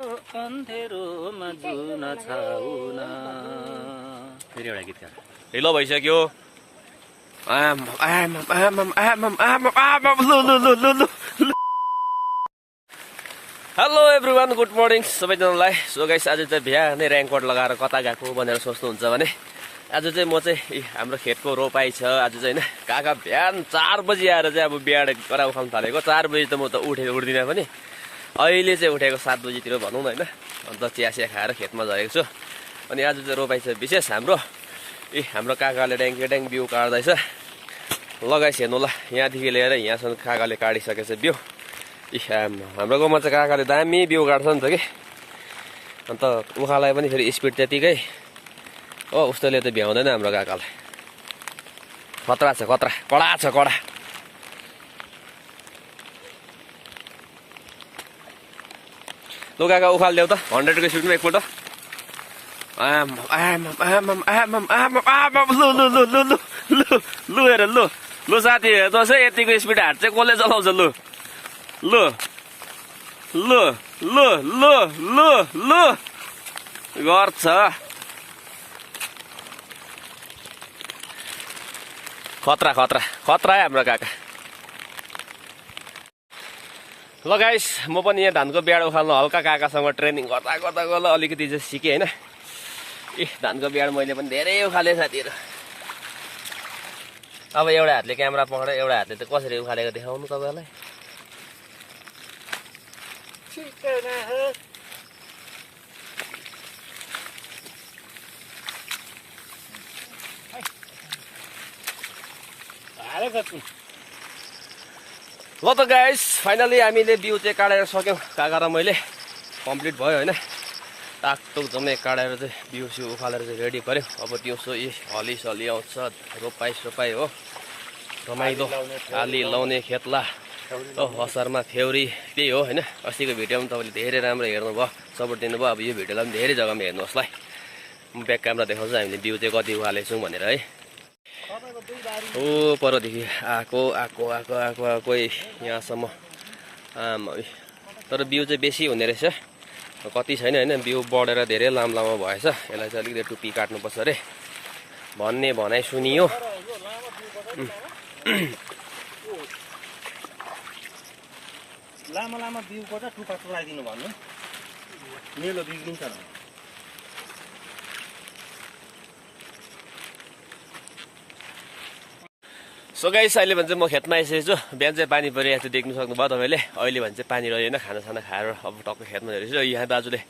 अन्धेरोमा जुन छाउन फेरि एउटा गीत गाएर ढिलो भइसक्यो। हेलो एभ्रिवान, गुड मर्निङ सबैजनालाई। सो गाइस, आज चाहिँ बिहानै र्याङ्कोट लगाएर कता गएको भनेर सोच्नुहुन्छ भने आज चाहिँ म चाहिँ हाम्रो खेतको रोपाइ छ आज चाहिँ होइन। काका बिहान 4 बजी आएर चाहिँ अब बिहाड गरा उखाल्नु थालेको। 4 बजी त म त उठ्दिनँ पनि, अहिले चाहिँ उठेको 7 बजीतिर भनौँ न होइन। अन्त चिया खाएर खेतमा झरेको छु। अनि आज चाहिँ रोपाइ छ विशेष हाम्रो। हाम्रो काकाले ड्याङ बिउ काट्दैछ। लगाइस हेर्नु ल, यहाँदेखि लिएर यहाँसम्म काकाले काटिसकेछ बिउ। हाम्रो गाउँमा चाहिँ काकाले दामी बिउ काट्छ नि त कि। अन्त उखालाई पनि फेरि स्पिड त्यतिकै हो, उस्तोले त भ्याउँदैन हाम्रो काकालाई। खतरा छ, खतरा, कडा छ, कडा। लु काका उखाल ल्याउ त 100को स्पिडमा एकपल्ट। लु हेर, लु साथी दसैँ यतिको स्पिड हाट चाहिँ कसले चलाउँछ? लु गर्छ। खतरा हाम्रो काका। ल गाइस, म पनि यहाँ धानको बिहाड उखाल्नु हल्का काकासँग ट्रेनिङ गर्दा अलिकति चाहिँ सिकेँ होइन। धानको बिहाड मैले पनि धेरै उखालेँ साथीहरू। अब एउटा हातले क्यामेरा पक्रेर एउटा हातले त कसरी उखालेको देखाउनु तपाईँलाई। ल त गाइस, फाइनली हामीले बिउ चाहिँ काटेर सक्यौँ। काका र मैले कम्प्लिट भयो होइन। टाकटुक जम्मै काटेर चाहिँ बिउ सिउ उखालेर चाहिँ रेडी गऱ्यौँ। अब दिउँसो हली आउँछ, रोपाइ हो, रमाइलो आली लाउने खेतला असारमा फ्याउरी त्यही हो होइन। अस्तिको भिडियोमा तपाईँले धेरै राम्रो हेर्नुभयो, सपोर्ट दिनुभयो। अब यो भिडियोलाई पनि धेरै जग्गामा हेर्नुहोस् ल। म ब्याक क्यामेरा देखाउँछु हामीले बिउ चाहिँ कति उखालेछौँ भनेर है। ओ परदेखि आएको यहाँसम्म तर बिउ चाहिँ बेसी हुने रहेछ, कति छैन होइन। बिउ बढेर धेरै लामो भएछ। यसलाई चाहिँ अलिकति टुप्पी काट्नुपर्छ अरे भन्ने भनाइ सुनियो। लामो बिउको चाहिँ टुप्पा चलाइदिनु भन्नु, मेलो बिग्रिन्छ। सो गाइस, अहिले भने चाहिँ म खेतमा आइसकेको छु। बिहान चाहिँ पानी परिरहेको थियो, देख्नु सक्नुभयो तपाईँले। अहिले भने चाहिँ पानी रहेन, खानासाना खाएर अब टक्क खेतमा हेरेछु। यहाँ दाजुले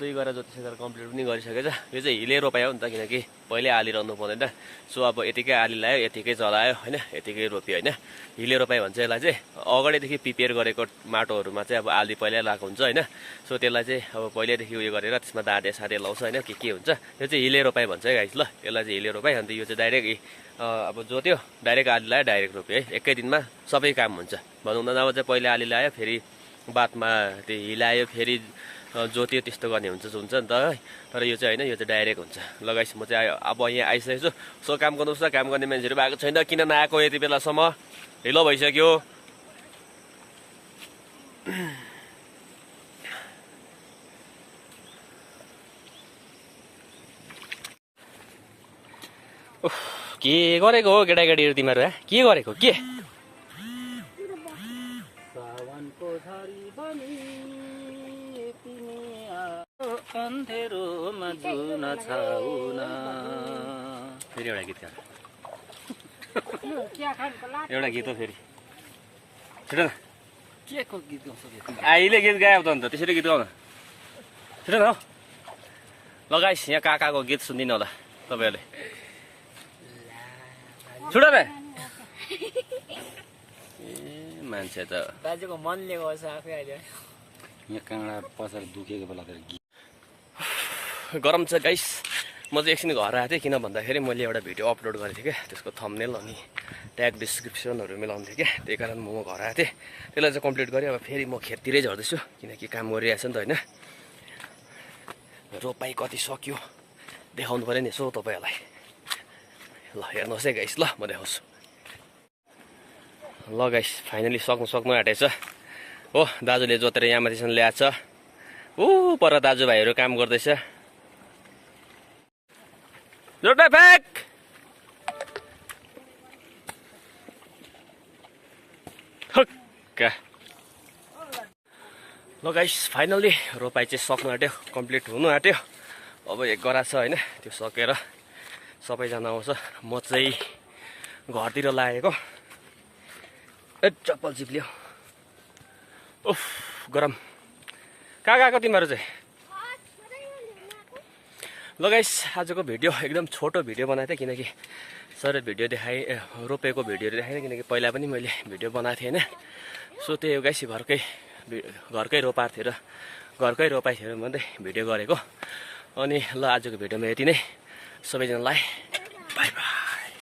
2 गरा जति सेकेर कम्प्लिट पनि गरिसकेछ। यो चाहिँ हिले रोपाइ हो नि त, किनकि पहिल्यै आली रहनु पर्दैन। सो अब यतिकै आली लायो, यतिकै चलायो होइन, यतिकै रोप्यो होइन। हिले रोपाइ भन्छ यसलाई चाहिँ। अगाडिदेखि प्रिपेयर गरेको माटोहरूमा चाहिँ अब आली पहिल्यै लगाएको हुन्छ होइन। सो त्यसलाई चाहिँ अब पहिल्यैदेखि उयो गरेर त्यसमा दाँते साँते लाउँछ होइन, के हुन्छ। यो चाहिँ हिले रोपाइ भन्छ है गाइस ल। यसलाई चाहिँ हिले रोपाइ। अन्त यो चाहिँ डाइरेक्ट अब जोत्यो, डाइरेक्ट आली लायो, डाइरेक्ट रोप्यो है। एकै दिनमा सबै काम हुन्छ भनौँ न। अब चाहिँ पहिला आली लायो, फेरि बादमा त्यो हिलायो, फेरि जोत्यो, त्यस्तो गर्ने हुन्छ नि त है। तर यो चाहिँ होइन, यो चाहिँ डाइरेक्ट हुन्छ। लगाइस, म चाहिँ अब यहाँ आइसकेको छु। सो काम गर्नुहोस् न, काम गर्ने मान्छेहरू भएको छैन। किन नआएको यति बेलासम्म? ढिलो भइसक्यो। के गरेको हो केटाकेटीहरू तिमीहरू? के गरेको के? अन्धेरोमा जुन छाउन फेरि एउटा गीत गाएर एउटा गीत हो फेरि। छिटो न, के को गीत गाउँछ? अहिले गीत गायो त अन्त त्यसरी गीत गाउन। छिटो न हौ। लगाइस, यहाँ काकाको गीत सुनिदिनु होला तपाईँहरूले। छुट न। ए मान्छे त दाजुको मनले गर्छ आफै। अहिले यहाँ काँडा पछाडि दुखेको बेला फेरि गरम छ गाइस। म चाहिँ एकछिन घर आएको थिएँ, किन भन्दाखेरि मैले एउटा भिडियो अपलोड गरेको थिएँ क्या। त्यसको थम्बनेल अनि ट्याग डिस्क्रिप्सनहरू मिलाउँथेँ क्या। त्यही कारण म घर आएको थिएँ। त्यसलाई चाहिँ कम्प्लिट गरेँ। अब फेरि म खेततिरै झर्दैछु, किनकि काम गरिरहेको छ नि त होइन। रोपाइ कति सक्यो देखाउनु पऱ्यो नि यसो तपाईँहरूलाई। ल हेर्नुहोस् है गाइस, ल म देखाउँछु। ल गाइस, फाइनली सक्नु आँटेछ हो। दाजुले जोतेर यहाँ माथिसम्म ल्याएको छ। ऊ पर दाजुभाइहरू काम गर्दैछ जोड्दै फ्याक हक्का ल गाइस फाइनल्ली रोपाइ चाहिँ सक्नु आँट्यो कम्प्लिट हुनु आँट्यो अब एक गरा छ होइन त्यो सकेर सबैजना आउँछ म चाहिँ घरतिर लागेको ए चप्पल चिप्ल्यो उफ गरम कहाँ गएको तिमीहरू चाहिँ ल गाइस आजको भिडियो एकदम छोटो भिडियो बनाएको थिएँ किनकि सर भिडियो रोपेको भिडियोहरू देखाएन किनकि पहिला पनि मैले भिडियो बनाएको थिएँ होइन सो त्यही हो गाइस घरकै रोपार्थेर घरकै रोपाइथेर भन्दै भिडियो गरेको अनि ल आजको भिडियोमा यति नै सबैजनालाई